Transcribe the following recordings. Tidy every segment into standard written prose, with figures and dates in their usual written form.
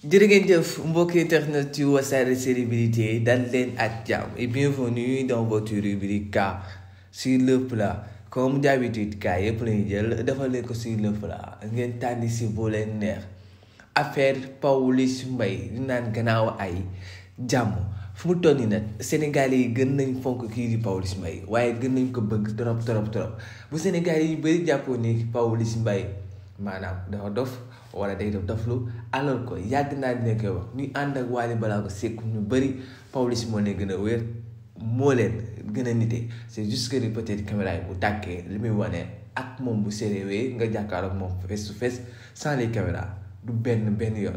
jërë ngeen jëf mbokki internet yu Wassare Célébrité dal leen ak jàmm et bienvenue dans votre rubrique K sur le plat comme d'habitude K yëpp lañu jël defal leen ko sur le plat ngeen tànni si boo leen neex affaire Pawlish Mbaye di naan gannaaw ay jàmm fu mu toll nii nag Sénégalais yi gën nañ fonk kii di Pawlish Mbaye waaye gën nañ ko bëgg trop bu Sénégalais yi bëri jàppoo ni Pawlish Mbaye maanaam dafa dof wala day def doflu alors que yàgg naa dina koy wax ñuy ànd ak Wally Ballago Seck ñu bëri Pawlish moo leen gën a wér moo leen gën a nite c'est juste que peut-être caméra yi bu tàkkee li muy wane ak moom bu séréwee nga jàkkaarloog moom face to face sans les caméras du benn yoon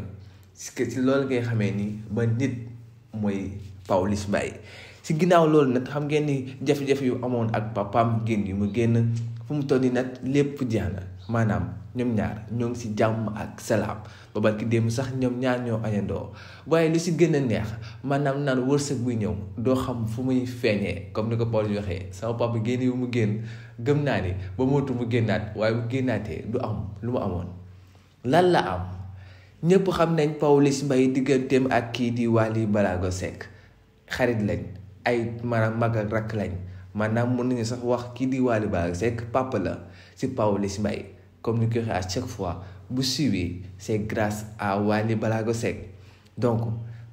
parce que si loolu ngay xamee ni ba nit mooy Pawlish Mbaye si ginnaaw loolu nag xam ngeen ni jafe-jafe yu amoon ak papaam génn yu mu génn fu mu toll nii nag lépp jeex na maanaam ñoom ñaar ñoo ngi si jàmm ak salaam ba barki démb sax ñoom ñaar ñoo añandoo waaye lu si gën a neex maanaam naan wërsëg buy ñëw doo xam fu muy feeñee comme ni ko Paul waxee sama papa génn yu mu génn gëm naa ni ba mootu mu génnaat waaye bu génnaatee du am lu mu amoon lan la am ñëpp xam nañ Pawlish Mbaye digganteem ak kii di Wally Ballago Seck xarit lañ ay maanaam mag ak rakk lañ maanaam mën nañu sax wax kii di Wally Ballago Seck papa la si Pawlish Mbaye comme ni ko waxee à chaque fois bu suivee c'est grâce à Wally Ballago Seck donc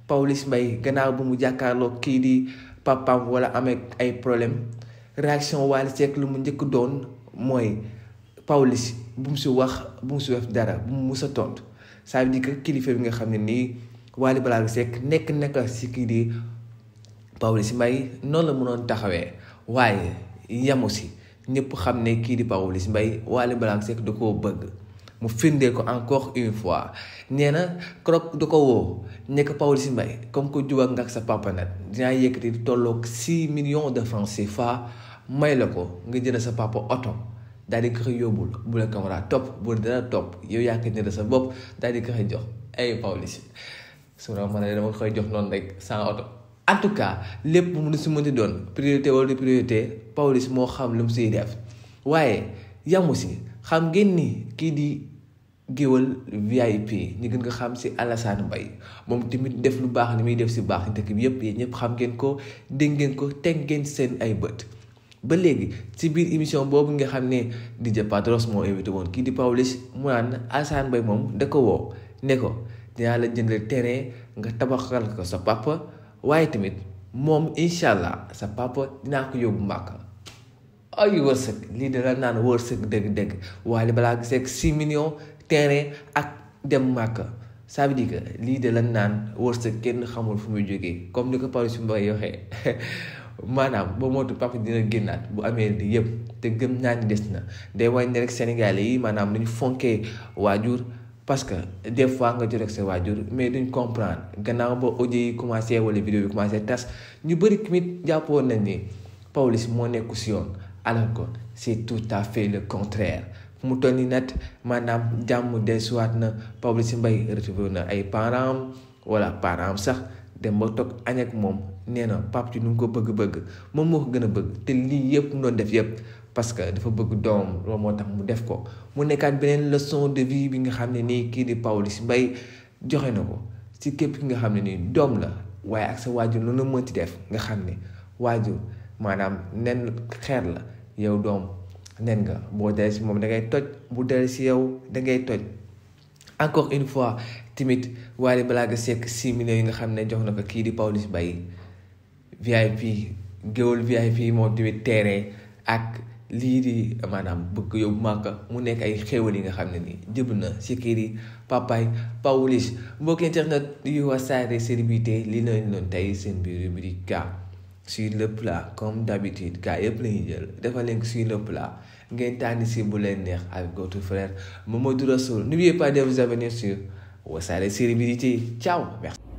Pawlish Mbaye gannaaw bu mu jàkkaarloo kii di papaam wala amee ay problème réaction Wally Seck lu mu njëkk doon mooy Pawlish bu mu si wax bu mu si def dara bu mu mus a tontu ça veut dire que kilifa bi nga xam ne nii Wally Ballago Seck nekk si kii di Pawlish Mbaye noonu la mënoon taxawee waaye yamu si ñëpp xam ne kii di Pawlish Mbaye Wally Ballago Seck da koo bëgg mu firndeel ko encore une fois nee na keroog da ko woo nekk Pawlish Mbaye comme que jubal nga ak sa papa nag dinaa yëkkati di tolloog 6 millions de francs CFA may la ko nga jënd sa papa oto daal di ko yóbbul bu la caméra topp bu dara topp yow yaa ko jënd sa bopp daal di ko jox ay Pawlish su ma mënee dama koy jox noonu rek sans oto. en tout cas lépp mu si mënti doon priorité wala priorité Pawlish moo xam lu mu siy def waaye yamu si xam ngeen ni kii di géwal VIP ñu gën ko xam si Alassane Mbaye moom tamit def lu baax ni muy def si baax dëkk bi yëpp yéen ñëpp xam ngeen ko dégg ngeen ko teg ngeen seen ay bët. ba léegi si biir émission boobu nga xam ne DJ Padros moo invité woon kii di Pawlish mu naan Alassane Mbaye moom da ko woo ne ko dinaa la jëndal terrain nga tabaxal ko sa papa. waaye tamit moom incha allah sa papa dinaa ko yóbbu Màkka ay wërsëg lii da la naan wërsëg dëgg Wally Ballago Seck 6 millions terrain ak dem Màkka ça veut dire que lii da la naan wërsëg kenn xamul fu muy jógee comme ni ko Pawlish Mbaye waxee maanaam ba mootu papa dina génnaat bu amee di yëpp te gëm naa ni des na day wàññi rek Sénégalais yi maanaam nañu fonkee waajur parce que des fois nga jot ak sa waajur mais duñ comprendre gannaaw ba audio yi commencé wala vidéo yi commencé tas ñu bëri tamit jàppoon nañ ni Pawlish moo nekku si yoon alors que c'est tout à fait le contraire fu mu toll nii nag maanaam jàmm dellusiwaat na Pawlish Mbaye retrouvé na ay parents wala parents sax dem ba toog añ ak moom nee na pap ci nu ngi ko bëgg moom moo ko gën a bëgg te lii yëpp mu doon def yëpp parce que dafa bëgg doom loolu moo tax mu def ko mu nekkaat beneen leçon de vie bi nga xam ne nii kii di Pawlish Mbaye joxe na ko si képp ki nga xam ne nii doom la waaye ak sa waajur lu la mënti def nga xam ne waajur maanaam nen xeer la yow doom nen nga boo dalee si moom da ngay toj bu dalee si yow da ngay toj encore une fois timit Wally Ballago Seck 6 millions yi nga xam ne jox na ko kii di Pawlish Mbaye VIP géwël VIP moo tamit terrain ak lii di maanaam bëgg yóbbu Màkka mu nekk ay xéwal yi nga xam ne nii jëb na si kii di papaay Pawlish mbokk internet yu Wassare Célébrité li nañ loon tey seen biir rubrique K sur le plat comme d'habitude K yëpp lañuy jël defal leen sur le plat ngeen tànn si bu leen neex avec votre frère Mamadou Rassoul. N'oubliez pas de vous abonner sur Wassare Célébrité. Ciao, merci.